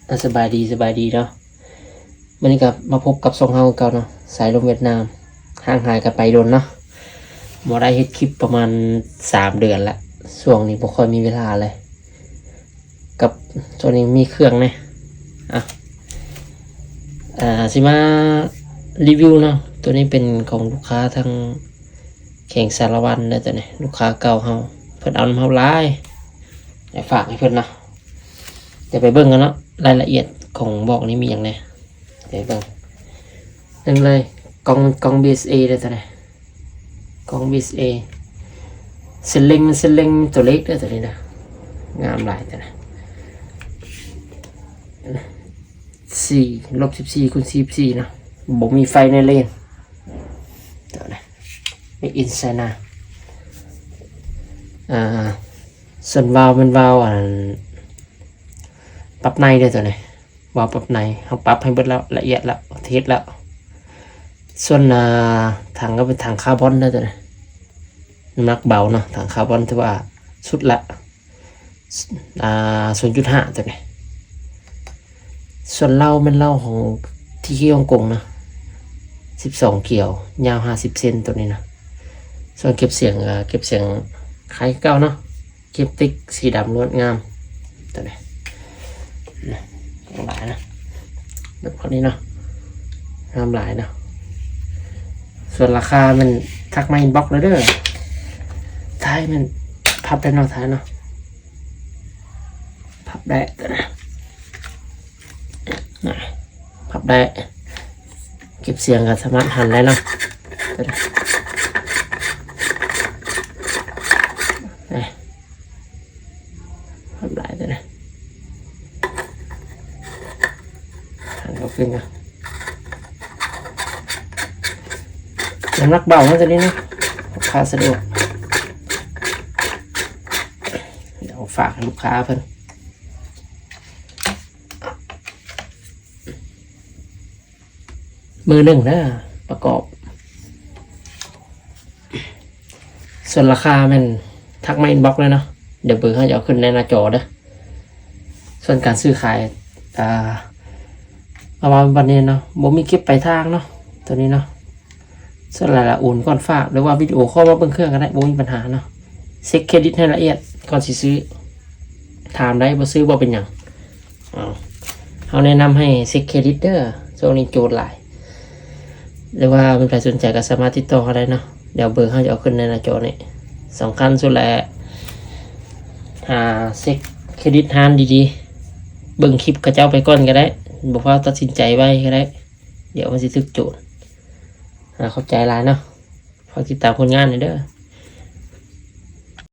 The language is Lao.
ອ່ະ ສະບາຍດີ ສະບາຍດີເນາະ. ມື້ນີ້ກໍມາພົບກັບຊ່ອງເຮົາຄືເກົ່າເນາະ ສາຍລົມຫວຽດນາມ. ຫ່າງຫາຍກັນໄປດົນເນາະ ບໍ່ໄດ້ເຮັດຄລິບປະມານສາມເດືອນລະ. ຊ່ວງນີ້ບໍ່ຄ່ອຍມີເວລາເລີຍ ກັບຊ່ວງນີ້ມີເຄື່ອງແດ່. ອ່ະ ອ່າ ຊິມາຣີວິວເນາະ. ໂຕນີ້ເປັນຂອງລູກຄ້າທາງແຂວງສາລະວັນເດີ ໂຕນີ້ ລູກຄ້າເກົ່າເຮົາ ເພິ່ນເອົານຳເຮົາຫຼາຍ ຢາກຝາກໃຫ້ເພິ່ນເນາະ. ດຽວໄປເບິ່ງກັນເນາະ ລາຍລະອຽດຂອງບອກນີ້ມີຫຍັງແດ່. ດຽວໄປເບິ່ງ ໜຶ່ງເລີຍ ກ່ອງ ກ່ອງບີເອສເອເດີ ໂຕນີ້ ກ່ອງບີເອສເອ ເສັ້ນເລັງ ເສັ້ນເລັງໂຕເລັກເດີ ໂຕນີ້ເດີ ງາມຫຼາຍ ໂຕນີ້ ສີ່ ລົບສິບສີ່ ຄູນ ສີ່ສິບສີ່ເນາະ ບໍ່ມີໄຟໃນເລນ ໂຕນີ້ ເມດອິນໄຊນາ. ອ່າ ສ່ວນວາວແມ່ນວາວ ອັນ ປັບໃນເດີ ໂຕນີ້ ວາວປັບໃນ ເຮົາປັບໃຫ້ເບິດແລ້ວ ລະອຽດແລ້ວ ເຮັດແລ້ວ. ສ່ວນ ອ່າ ຖັງກໍເປັນຖັງຄາບອນເດີ ໂຕນີ້ ນ້ຳໜັກເບົາເນາະ ຖັງຄາບອນຖືວ່າສຸດລະ ອ່າ ສູນຈຸດຫ້າ ໂຕນີ້. ສ່ວນເລົາແມ່ນເລົາຂອງ ທີເຄ ຮົງກົງເນາະ ສິບສອງກຽວ ຍາວຫ້າສິບເຊັນ ໂຕນີ້ເນາະ. ສ່ວນເກັບສຽງ ກໍເກັບສຽງຄ້າຍເກົ່າເນາະ ເກັບຕິກສີດຳງດງາມ ໂຕນີ້ ງາມຫຼາຍເນາະ ແບບພວກນີ້ເນາະ ງາມຫຼາຍເນາະ. ສ່ວນລາຄາແມ່ນທັກມາອິນບັອກເລີຍເດີ ທ້າຍແມ່ນພັບໄດ້ເນາະ ທ້າຍເນາະ ພັບໄດ້ ນະ ພັບໄດ້ ເກັບສຽງກໍສາມາດຫັນໄດ້ເນາະ ນະ ພັບໄດ້ ໂຕນີ້ ຫັນເຂົ້າຄືນເນາະ. ນ້ຳໜັກເບົາເນາະ ໂຕນີ້ເນາະ ພາສະດວກ. ດຽວຝາກໃຫ້ລູກຄ້າເພິ່ນ ມືໜຶ່ງເດີ ປະກອບ. ສ່ວນລາຄາແມ່ນທັກມາອິນບັອກເລີຍເນາະ ດຽວເບີເຮົາຈະເອົາຂຶ້ນໃນໜ້າຈໍເດີ. ສ່ວນການຊື້ຂາຍ ອ່າ ເອົາມາບັດນີ້ເນາະ ບໍ່ມີເກັບປາຍທາງເນາະ ໂຕນີ້ເນາະ. ສ່ວນຫຼາຍລະໂອນກ່ອນຝາກ ຫຼືວ່າວິດີໂອຄໍມາເບິ່ງເຄື່ອງກໍໄດ້ ບໍ່ມີບັນຫາເນາະ. ເຊັກເຄຣດິດໃຫ້ລະອຽດກ່ອນຊິຊື້ ຖາມໄດ້ ບໍ່ຊື້ບໍ່ເປັນຫຍັງ. ເຮົາແນະນຳໃຫ້ເຊັກເຄຣດິດເດີ ຊ່ວງນີ້ໂຈນຫຼາຍ ຫຼືວ່າມີໃຜສົນໃຈກໍສາມາດຕິດຕໍ່ເຮົາໄດ້ເນາະ. ດຽວເບີເຮົາຈະເອົາຂຶ້ນໃນໜ້າຈໍນີ້. ສຳຄັນສຸດແຫຼະ ຫາເຊັກເຄຣດິດຮ້ານດີໆ ເບິ່ງຄລິບເຂົາເຈົ້າໄປກ່ອນກໍໄດ້ ບໍ່ຟ້າວຕັດສິນໃຈໄວກໍໄດ້ ດຽວມັນຊິຖືກໂຈນ. ອາ ຂອບໃຈຫຼາຍເນາະ ຝາກຕິດຕາມຜົນງານແດ່ເດີ.